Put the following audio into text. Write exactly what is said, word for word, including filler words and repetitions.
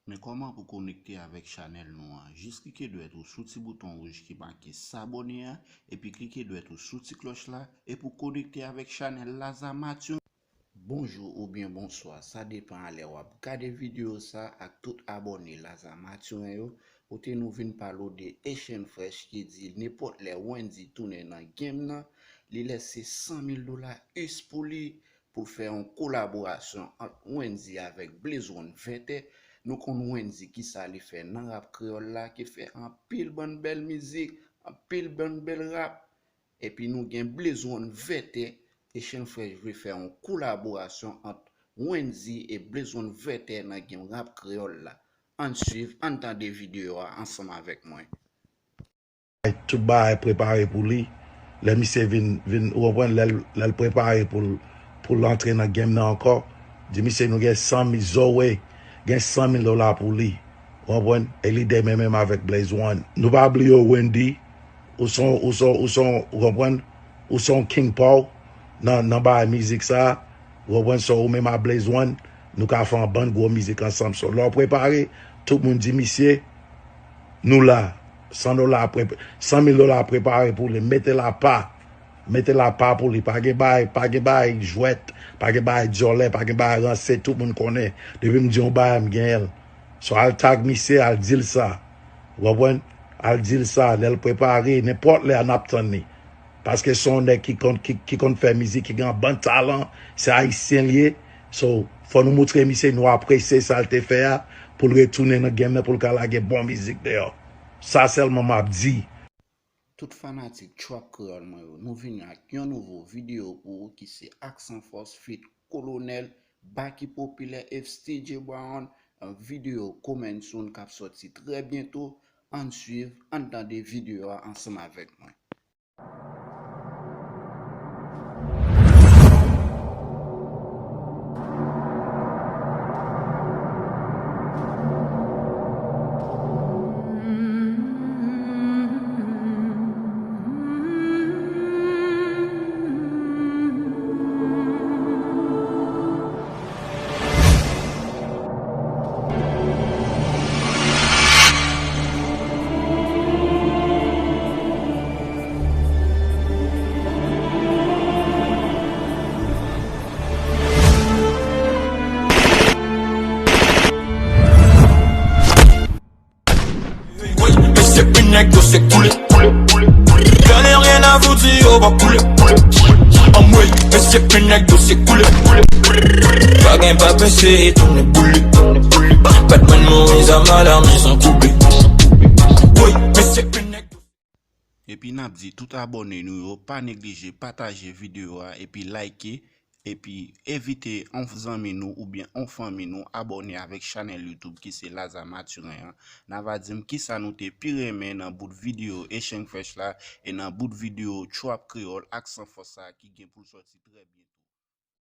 Men kòman pou konekte avèk chanèl nou an? Jis klike dwèt ou sou ti bouton wouj ki make s'abonner an, epi klike dwèt ou sou ti klòch la, e pou konekte avèk chanèl Laza Mathurin. Bonjou oubyen bonswa, sa depann a lè w ap gade videyo sa ak tout abòne Laza Mathurin yo. Kote nou vin pale w de Echann Fresh ki di nenpòt lè Wendy tounen nan game nan, li lèse san mil dola us pou li, pou l fè yon kolaborasyon ant Wendy avèk Blaze One Vètè. Nou konn Wendy kisa li fè nan rap kreyòl la, ki fè anpil bann bèl mizik, anpil bann bèl rap. Epi nou gen Blaze One Vètè, Echann Fresh vle fè yon kolaborasyon ant Wendy e Blaze One Vètè nan game rap kreyòl la. Ann swiv, ann tande videyo a ansanm avèk mwen. Tout bagay prepare pou li. Lè misye vin, vin, ou konprann, lè l, lè l prepare pou l, pou l antre nan game nan ankò, di misye nou gen san mil, Zoe gen san mil dola pou li. Ou konprann? E li de menm menm avèk Blaze One. Nou pa bliye w, Wendy, ou se yon, ou se yon, ou se yon, ou konprann? Ou se yon king pa w nan, nan bagay mizik sa. Ou konprann? So, ou menm a Blaze One, nou ka fè yon bann gwo mizik ansanm. So, lè w prepare, tout moun di misye, nou la. San dola, san mil dola prepare pou li. Mete l apa. Mete l apa pou li. Pa gen bagay, pa gen bagay jwèt, pa gen bagay dyòlè, pa gen bagay ranse, tout moun konnen. Depi m di yon bagay, m genyen l. So, al tag misye, al di l sa. Ou konprann? Al di l sa, lè l prepare, nenpòt lè a n ap tann li. Paske se yon nèg ki konn, ki, ki konn fè mizik, ki gen yon bann talan, se ayisyen l ye. So, fò nou moutre misye nou apresye sa l te fè a, pou l retounen nan game nan, pou l ka lage bon mizik deyò. Sa sèlman m ap di. Tout fanatik trap kreyòl mwen yo, nou vini ak yon nouvo videyo pou ou ki se Aksan Fòs feat Kolonèl, Baky Popilè, F T J Brown, yon videyo coming soon k ap sòti trè byento. Ann swiv, ann tande videyo a ansanm avèk mwen. Mesye pi nèg yo se koule. J'en ai rien à vous dire, yo va koule. Anmwey, mesye pi nèg yo se koule. Pa gen pa pese, tounen boule. Batman miz a ma la mezon koube. Woy, mesye pi nèg yo. Epi n ap di tout abòne nou yo pa neglije pataje videyo a epi like, epi envite yon zanmi nou oubyen yon fanmi nou abòne avèk chanèl YouTube ki se Laza Mathurin an. N a va di m kisa nou te pi renmen nan bout videyo Echann Fresh la e nan bout videyo Trap Kreyòl Aksan Fòs sa ki gen pou l sòti trè byento.